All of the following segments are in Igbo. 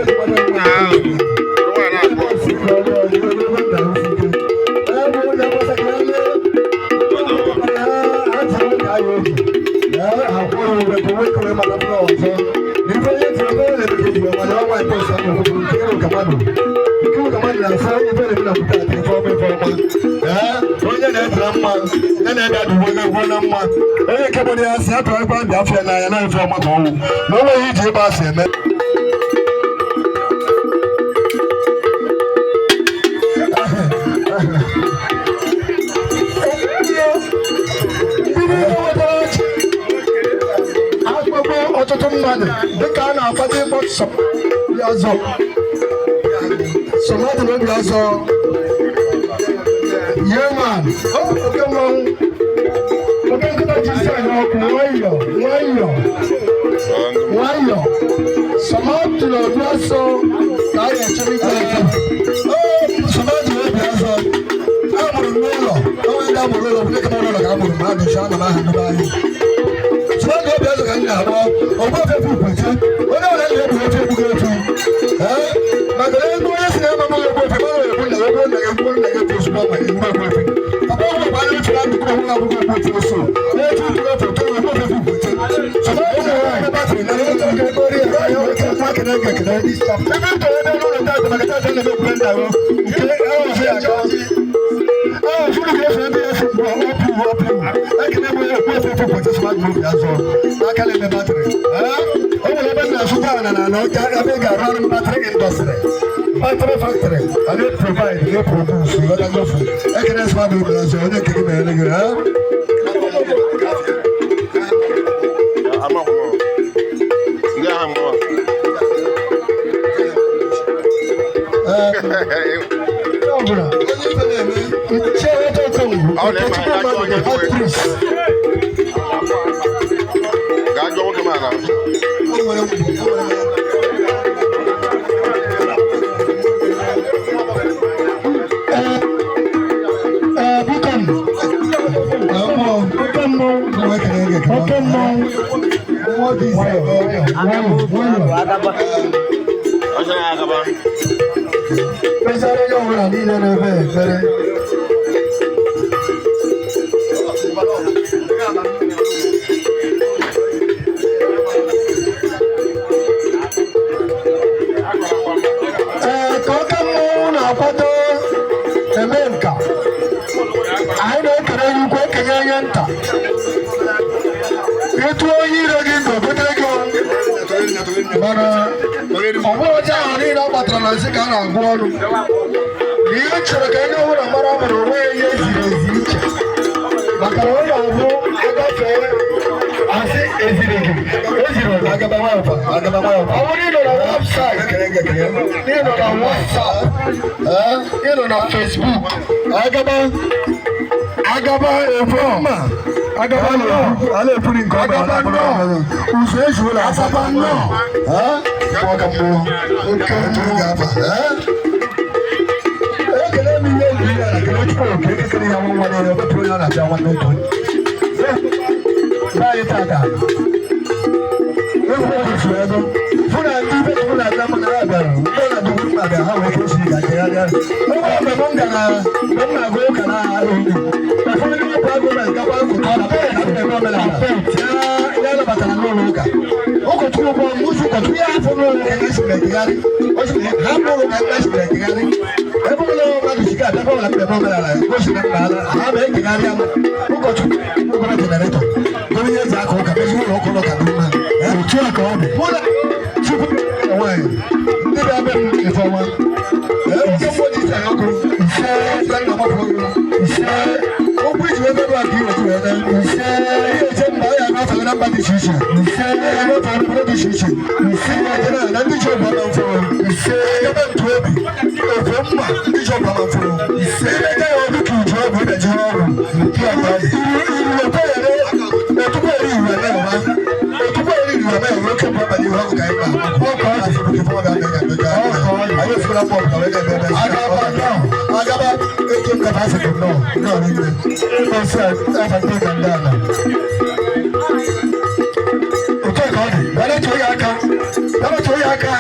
Ahụ, bụrụ nwaanyị na-akpọ. Onye na-edara mma ya na-ede adịgbo egwu na mma onye nke gbara ya sị atụrụ ekwe ndị afọ ya n'anya na ife ọma ka ọnwụ na o nweghị iji ebe asị eme. Ndị niile wetara ọchị akpụkpọ ọtụtụ mmadụ dịka a na-akwado ịkpọ obi ọzọ sọmadụ na obi ọzọ yeman oke mmanwụ oke nkịta ji isi anyị ọkụ nwayọ nwayọ nwayọ sọmadụ na obi ọzọ ka a ga-echere ikpe eke. Sọmadụ na obi ọzọ a mụrụ n'ụlọ onwe ndị a mụrụ ụlọ bụ ndị kemụrụ ụlọ ka a mụrụ ma a dịcha ama aha ndị be anyị. Sọmadụ obi ọzọ ka anyị na-akpọ ogbu ofe kwukwete onye ọbụla na-egbu ofe egbughị ofe. Ee, maka na ego onye si na ama amaghị egbu ofe mara egbu nna egbu nna egbu nna egbu ozugbo ma egbu egbu ofe papa ọgwụ gba ndị ofe na ndụkọ ọgwụ abụghị egbu ofe oso onye ofe ofe ofe egbu ofe kwukwete. Sọmadụ na batrị na ebe ntọrọ ebe n'ụlọ taata maka taata na-eme blenda ahụ nke ahụ ya aka ahụ fúnni kò fẹ́ bí ẹsẹ̀ bọ̀ ọ́pù ọ́pù ẹ̀kẹ́ bọ̀ ẹ̀kú ẹ̀fẹ̀ fún pọ̀jẹ́ sọ́mà gbòòrò yà zọ akálẹ̀ mẹ́ bàtìrì ẹ̀ ọ̀wọ̀n ẹ̀bẹ̀ nà sùpà nà nà nà ọ̀kà ẹ̀bẹ̀ gà rán bàtìrì industry bàtìrì factory and they provide they produce ìwọ́dà gbọ̀fù ẹ̀kẹ́ sọ́mà gbòòrò yà zọ onye kìkì mẹ́rin gẹ̀rẹ́ ẹ̀. Ama ọhụrụ. Ndị agha mmụọ. Ọbụla nche nweta okongwu nke Chukwu mmadụ bụ high priest. Gaa jụọ nwoke m ala. O nwere mgbu, o nwere mgbu. Ee, biko m, Mmụọ, oke mmọnwụ, mmụọ ekele gị ekele. Oke mmọnwụ, Mmụọ dị isi ọrịa. Nwayọ, nwayọ. Ọ sị na agaba. Kpesara onye ọbụla niile na-ebe ekpere. Ee, ka oke mmọnwụ na-akwado eme nka, anyị na-ekele onye ukwu ekenye onye nta. Ịtụ onye iro gị ndụ, o butere gị ọnwụ. Mana ọ bụrụ ọjọọ ahụ niile ọ gbatara na nsị ka a na-agwụ ọnụ. Na ihe m chọrọ ka onye ọbụla mara bụ na onwe ya ihe ziri ezi iche. Maka na ọ na-abụ agafee asị eziri gị eziri gị. Agaba nwayọ pa, agaba nwayọ pa. Ọ bụrụ ịnọ na webụsaịtị, Ekele gị ekele. ịnọ na WhatsApp, ịnọ na Facebook, Agaba agaba efo mma. Agaba nnọọ. A na-ekwuri nke ọma. Agaba nnọọ. Ụzọ ezuola. Agaba nnọọ. Mmụọ ka mmụọ. Oke Mmụọ ga-aba. Ekele m ihe ndị ya na kele Chukwu oke ekekere ya nwa nwa niile wepụrụ onye ọ na-apịa nwanne otu onye. Be anyị tata. Egwu ọtụtụ ego. Fụ na ndị ibe chukwu na-abịa mana ha bịara. Ndị ọ na-adọgbu mma bịa ha wee kesi ka chegharịa. Oge mgbe m gara mgbe m na-agụ ụka na enyi. Ụfọdụ ndị ọkwa gọọmenti gakwa nzukọ na na mmemme omenala. Ya nabatara n'ụlọ ụka. Ụkọchukwu bụ mụsụ ụkọchukwu ya afọ n'ụlọ ụka ya si na-ejegharị. O si na ha n'ụlọ ụka ya si na-ejegharị. Ebe ụlọ mmadụ si ga-abịa ebe ọbụla mmemme omenala ya gosi na mba ala ha ma ejegharị ama. Ụkọchukwu gọrọ jeneretọ gọrọ ihe eji aka ụka mezie ụlọ ụka ụlọ ka dị mma. Otu a ka ọ dị. Mụ na Chukwu na nwaanyị ndị bịa be m ife ọma. Ee, oke mmụọ ji isi anyị ọkụ. Ise ya nna mapụ gị. Ise okwu iji wee merụ aka iwetu wee na. Ise ihe eche mba ya agafere na mba dị iche iche. Ise ya agafere na obodo dị iche iche. Ise ya eje na na ndị ji ọgba ma mfụrụ. Ise ebe ntụ obi ofe mma ndị ji ọgba ma mfụrụ. Ise ebe ya obi ka iji ọgwụ ebe ji ọrụ. Iru ofe ere otukwu eri iru eme ụma. Otukwu eri iru eme ụma oke bụ abalị ihu ọgụ ka anyị ma. Ọkọ ọ dị bụ fọwọ́ bá bẹ̀rẹ̀ bẹ̀rẹ̀. Ayé fúnra pọ̀ kàwé bẹ̀rẹ̀ bẹ̀rẹ̀. Agaba náà. Agaba ètò nkàtà àsìkò náà náà ní ilé. Ọsẹ ẹfẹ tó kàn dáa. Otu a ka ọ dị. Bịara tụọ ya aka. Bịara tụọ ya aka.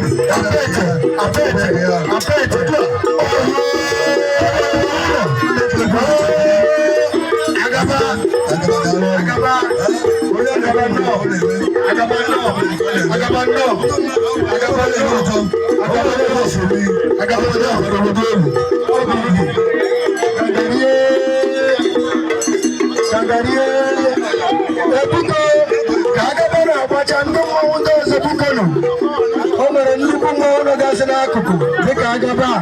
Apete, apete, apete. Agaba, agaba, agaba nọ, agaba nọ, agaba nọ, agaba nọ, agaba nọ, agaba nọ. Kangarie, kangarie, ebuko ka agaba na-agbacha ndị mmọnwụ ndị ọzọ biko nụ. O nwere nnukwu mmọnwụ nọgasị n'akụkụ dịka agaba a.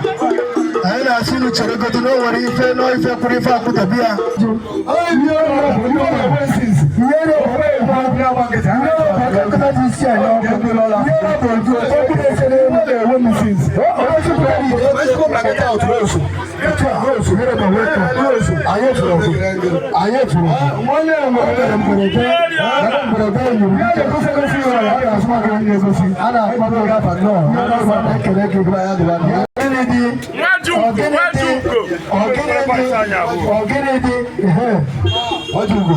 Anyị na-asị unu cheregodo na o nwere ife nọ ife kwuru ife akwụdobe ya. Ọgịnị dị ọjụgo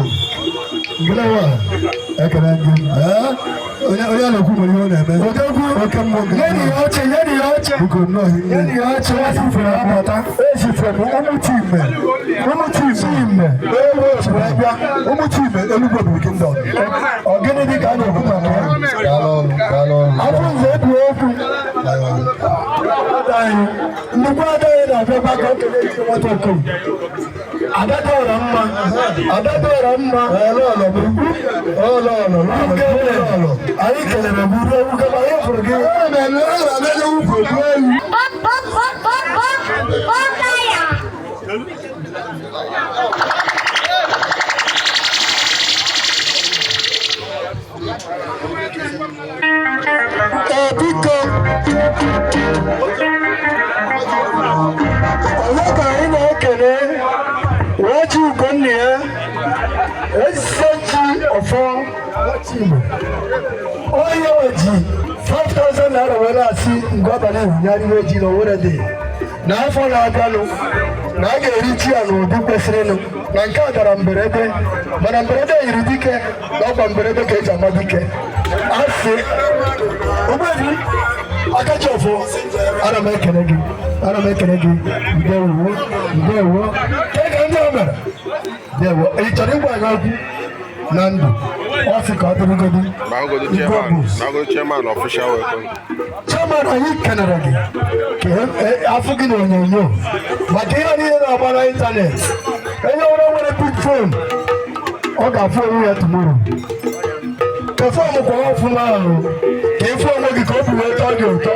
ngịlewa ekele gị onye onye na-ekwu nwere ihe ọ na-eme. Odogwu oke mmụọ, nyere ya oche, nyere ya oche. Biko nnọọ hinne, nyere ya oche. Esifere apụta, esifere m ụmụ Chime, ụmụ Chime ewu wee bịa, ụmụ Chime Enugwu Ebube Kingdom. Ọgịnị dị ka a na-ekwu maka ya? Afọ nze ebu okwu anyị, nnukwu ada anyị na-abịakwa ka o kelee chi nwata okoye. Ada dị ọra mma, ada dị ọra mma. Anyị kelere gị ruo ewuke ma anyị fụrụ gị. Pop, pop, pop, pop, pop, pop, ya. Ee, biko, onye ka anyị na-ekele wee chi Ugonna ya eze ji ọfọ onye ji 5000 naira wee na-asị ngwa abalị nyarịwe ji na owere dị na afọ na-abịanụ na a ga-eri ji ya n'ụdị kwesịrịnụ, na nke a dara mberede, mana mberede yiri dike na ọkwa mberede ka eji ama dike. A sị ogbebi akachi ọfọ, ana m ekele gị, ana m ekele gị. Ndewo, ndewo. Ke ka ndị o mere? Ndewo. Ị chọrọ ịgwa anyị okwu na ndụ? Ọ sị ka ọ dịrịgodi. Mahogany chairman, Mahogany chairman official welcome. Chairman, anyị kenere gị ka afụ gị n'onyonyo maka ihe niile na-agba na ịntanetị. Onye ọbụla nwere big phone, ọ ga-afụ onwe ya tomorrow. Ka fon kwa ọfụma ahụ ka ịfụ onwe gị ka obi wee tọọ gị ụtọ.